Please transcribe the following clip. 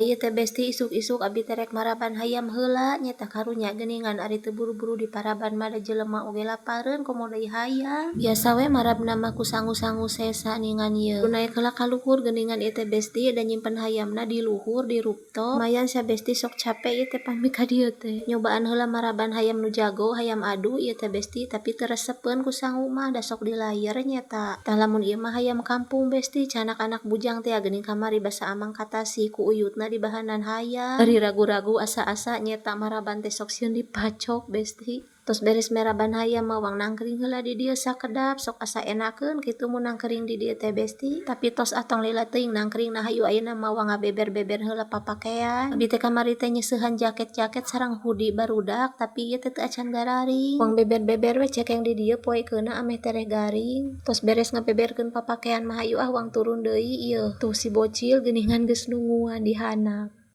Ieu teh, Besti, isuk-isuk abi teh rek maraban hayam heula nya tah. Karunya geuningan, ari teu buru-buru di paraban mah da jelema oge lapareun, komo deui hayam. Biasa we marabna mah ku sangu-sangu sesa ningan ieu. Naek heula ka luhur geuningan ieu teh, Besti, da nyimpen hayamna di luhur di rooftop. Lumayan sia, Besti, sok cape ieu teh pami ka dieu teh. Nyobaan heula maraban hayam nu jago, hayam adu ieu teh, Besti, tapi teu resepeun ku sangu mah, da sok dilayer nya ta. Tah, lamun ieu mah hayam kampung, Besti, canak anak bujang teh geuning kamari basa amang ka Tasik ku uyutna dibahanan hayam. Bari ragu-ragu asa-asa nyeta maraban teh sok sieun dipacok, Besti. Tos beres meraban hayam mah wang nangkring heula di dieu sakedap, sok asa enakeun kitu mun nangkring di dieu teh, Besti. Tapi tos ah, tong lila teuing nangkringna, hayu ayeuna mah wang ngabeber-beber heula papakean. Abi teh kamari teh nyeusehan jaket-jaket sareng hoodie barudak, tapi ieu teh teu acan gararing. Wang beber-beber we cekeng di dieu, poekeunna ameh tereh garing. Tos beres ngabeberkeun papakean mah hayu ah wang turun deui ieu. Tuh si bocil geuningan geus nungguan di handap.